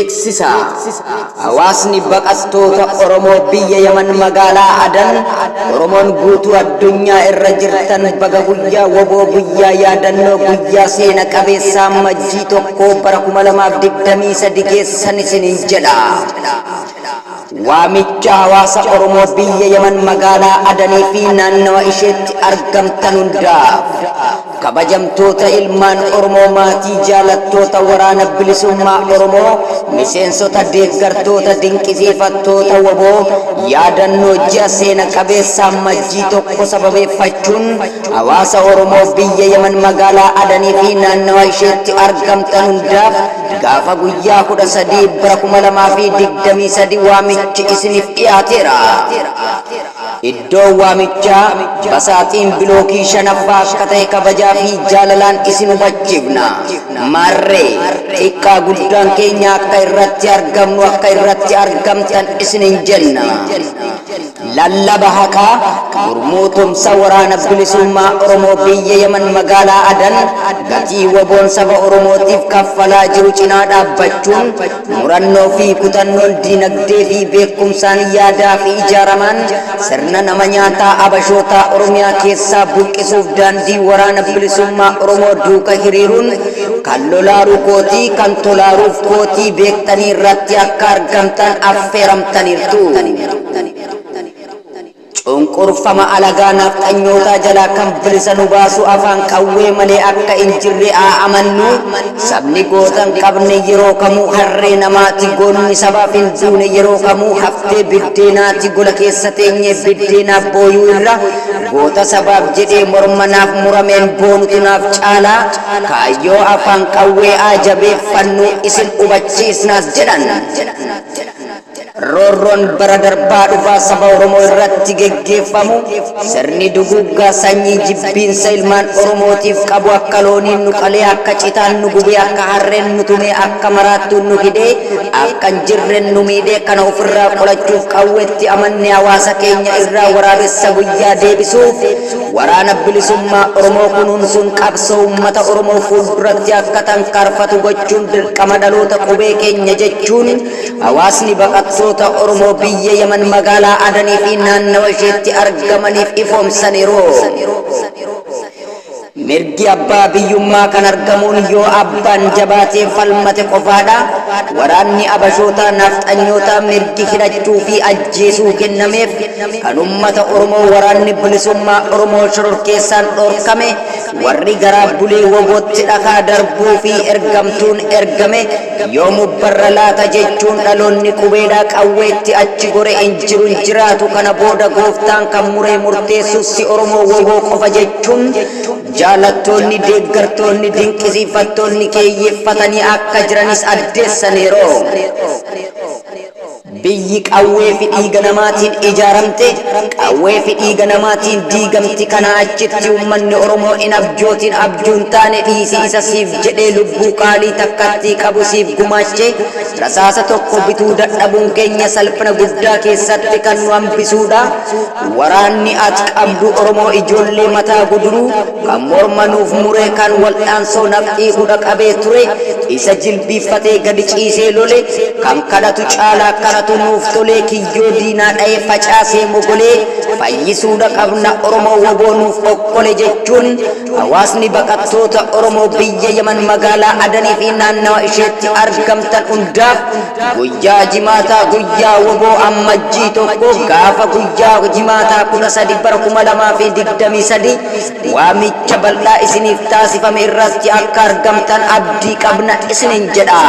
Beeksisa! Hawaasni baqattoota Oromoo biyya Yaman magaalaa Adan, Oromoon guutuu addunyaa irra jirtan baga guyyaa wbo guyyaa yaadannoo guyyaa seena qabeessaa Ammajjii 1 bara 2023 geessan isiniin jedha. Waamicha hawaasa Oromoo biyya Yaman magaalaa Adanii fi naannawa isheetti argamtan hundaaf. Kabajamtoota ilmaan Oromoo maatii jaalattoota Waraana Bilisummaa Oromoo, miseensota deeggartoota dinqisiifattoota wbo yaadannoo ji'a seena qabeessa Ammajjii 1 sababeeffachuun hawaasa Oromoo biyya Yaman magaalaa Adanii fi naannawa isheetti argamtan hundaaf gaafa guyyaa 13 bara 2023 waamichi isiniif dhiyaateera. Iddoon waamichaa Basaaxiin bilookii 5ffaa akka ta'e kabajaa fi jaalalaan isin hubachiifna. Maarree, xiqqaa guddaan keenya akka irratti argamnu akka irratti argamtan isiniin jenna. Lallaba Haqaa, Gurmuu Tumsa Waraana Bilisummaa Oromoo Biyya Yaman Magaalaa Adan gatii WBOn saba Oromootiif kaffalaa jiru cinaa dhaabbachuun Murannoo fi kutannoon diinagdee fi beekumsaan yaadaa fi ijaaramaan sirna nama nyaataa Abashootaa Oromiyaa keessaa buqqisuuf daandii Waraana Bilisummaa Oromoo duuka hiriiruun kan lolaaru kootii kan tolaaruuf kootii beektanii irratti akka argamtan affeeramtaniirtu. Cunqurfama alagaa nafxanyootaa jalaa kan bilisa nu baasu afaan qawwee malee akka hin jirre haa amannu. Sabni goota hin qabne yeroo kamuu harree namaati. Goonni sabaaf hin duune yeroo kamuu haftee biddeenaati. Gola keessa teenyee biddeenaaf booyuu irra goota sabaaf jedhee morma naaf murameen boonutu naaf caala. Kaayyoo afaan qawwee haa jabeeffannu isin hubachiisnaas jedhan. Roorroon bara darbaa dhufaa saba Oromoo irratti geggeeffamu, sirni duguuggaa sanyii jibbiinsa ilmaan Oromootiif qabu akka looniin nu qalee, akka citaan nu gubee, akka harreen nu tumee, akka maraattuun nu hidhee, akka hin jirren nu miidhee kana ofirraa qolachuuf qawweetti amannee hawaasa keenya irraa waraabessa guyyaa deebisuuf Waraana Bilisummaa Oromoo kunuunsuun qabsoo uummata Oromoo fuulduratti akka tankaarfatu gochuun dirqama dhaloota qubee keenya jechuun Hawaasni baqattoota Oromoo biyya Yaman magaalaa Adanii fi naannawa isheetti argamaniif ifoomsaniiru. Mirgi abbaa biyyummaa kan argamuun yoo abbaan jabaatee falmate qofaadha. Waraanni Abashootaa naafxanyootaa mirgi hidhachuu fi ajjeesuu kennameef kan ummata Oromoo waraanni bilisummaa Oromoo shororkeessaan dhorkame warri garaa bulee wobootti dhakaa darbuu fi ergamtuun ergame Yoomu barra laata jechuun dhaloonni qubeedhaa qawweetti achi gore hin jiru hin jiraatu kana booda gooftaan kan muree murteessu si Oromoo wbo qofa jechuun jaalattoonni deeggartoonni dinqisiifattoonni keeyyeeffatanii akka jiranis addeessaniiru. Biyyi qawwee fi dhiiga namaatiin ijaaramte, qawwee fi dhiiga namaatiin diigamti. Kanaa achitti ummanni Oromoo hin abjootin abjuu hin taane dhiisi isa siif jedhee lubbuu qaalii takkattii qabu siif gumaache rasaasa tokko bituu dadhabuun keenya salphina guddaa keessatti kan nu hambisuudha. Waraanni at qabdu Oromoo ijoollee mataa guduruu kan morma nuuf muree kan wal'aansoo nafxii hudha qabee ture isa jilbiiffatee gadi ciisee lole kan kadhatu caalaa kanatu nuuf tolee kiyyoo diinaa dha'ee facaasee mogolee fayyisuudha qabna Oromoo wbo nuuf okkole jechuun hawaasni baqattoota Oromoo biyya Yaman magaalaa Adanii fi naannawa isheetti argamtan hundaaf Guyyaa Jimaataa guyyaa wbo Ammajjii 1 gaafa guyyaa Jimaataa 13 bara 2023 waamicha bal'aa isiniif taasifame irratti akka argamtan abdii qabna isiniin jedha.